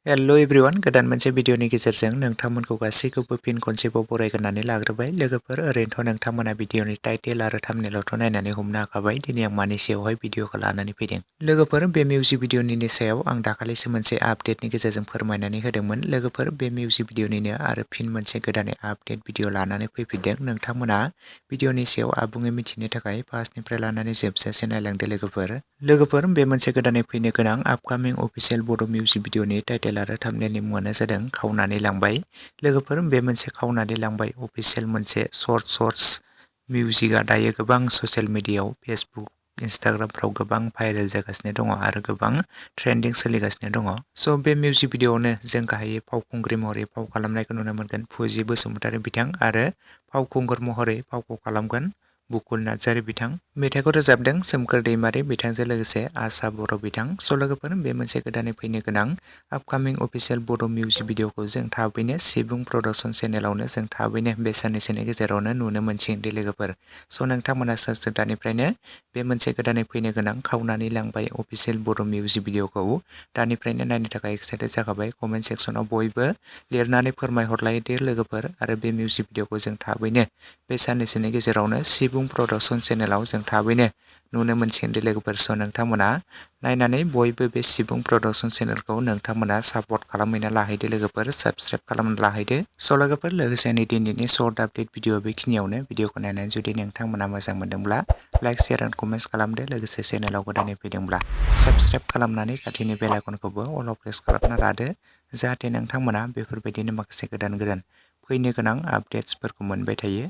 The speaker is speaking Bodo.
हेलो एवरीवन गोदान मोनसे भिडिअनि गेजेरजों नोंथांमोनखौ गासैखौबो फिन खनसेबाव बरायग्रोनानै लाग्रोबाय। लोगोफोर ओरैनोथ' नोंथांमोना भिडिअनि टाइटेल आरो थाम्बनेइलआवथ' नायनानै हमनो हाखाबाय दिनै आं मानि सायावहाय भिडिअखौ लानानै फैदों। लोगोफोर बे मिउजिक भिडिअनि सायाव आं दाखालिसो मोनसे आपडेटनि गेजेरजों फोरमायनानै होदोंमोन। लोगोफोर बे मिउजिक भिडिअनिनो आरो फिन मोनसे गोदानै आपडेट भिडिअ लानानै फैफिनदों। नोंथांमोना भिडिअनि सायाव आबुङै मिथिनो थाखाय फार्स्टनिफ्राय लानानै जोबजासे नायलांदो लोगोफोर बे मोनसे गोदानै फैनो गोनां आपकामिं अफिसियेल बड' मिउजिक भिडिअनि टाइटेल आरो थाम्बनेइलनि मुङानो जादों खावनानै लांबाय। लोगोफोर बे मोनसे खावनानै लांबाय अफिसियेल मोनसे सर्ट्स मिउजिकआ दायो गोबां ससियेल मिडियायाव फेसबुक इन्स्टाग्रामफ्राव गोबां भाइरेल जागासिनो दङ आरो गोबां ट्रेन्डिं सोलिगासिनो दङ। स' बे मिउजिक भिडिअआवनो जों गाहायै फावखुंग्रि महरै फाव खालामनायखौ नुनो मोनगोन फुजि बसुमतारी बिथां आरो फावखुंगुर महरै फावखौ खालामगोन बुकुल नार्जारी बिथां। मेथाइखौ रोजाबदों सोमखोर दैमारि बिथांजों लोगोसे आसा बर' बिथां। स' लोगोफोर बे मोनसे गोदानै फैनो गोनां आपकामिं अफिसियेल बड' मिउजिक भिडिअखौ जों थाबैनो सिबुं प्रडाक्शन चेनेलावनो जों थाबैनो बे साननैसोनि गेजेरावनो नुनो मोनसिगोन लोगोफोर। स' नोंथांमोना सोर दानिफ्रायनो बे मोनसे गोदानै फैनो गोनां खावनानै लांबाय अफिसियेल बड' मिउजिक भिडिअखौ दानिफ्रायनो नायनो थाखाय एक्साइटेड जाखाबाय। कमेन्ट सेक्सनाव बयबो लिरनानै फोरमायहरलायदो लोगोफोर आरो बे मिउजिक भिडिअखौ जों थाबैनो बे साननैसोनि गेजेरावनो सिबुं प्रडाक्शन चेनेलाव जों थाबैनो नुनो मोनसिगोन लोगोफोर। स' नोंथांमोना नायनानै बयबो बे सिबुं प्रडाक्शन चेनेलखौ नोंथांमोना सापर्ट खालामहैना लाहैदो लोगोफोर, साबस्क्राइब खालामना लाहैदो। स' लोगोफोर लोगोसे दिनैनि सर्ट आपडेट भिडिअ बेखिनियावनो। भिडिअखौ नायनानै जुदि नोंथांमोना मोजां मोनदोंब्ला लाइक शेयार एन्ड कमेन्ट्स खालामदो। लोगोसे चेनेलाव गोदानै फैदोंब्ला साबस्क्राइब खालामनानै खाथिनि बेल आइकनखौबो अलाव प्रेस खालामना लादो जाहाथे नोंथांमोना बेफोरबायदिनो माखासे गोदान फैनो गोनां आपडेट्सफोरखौ मोनबाय थायो।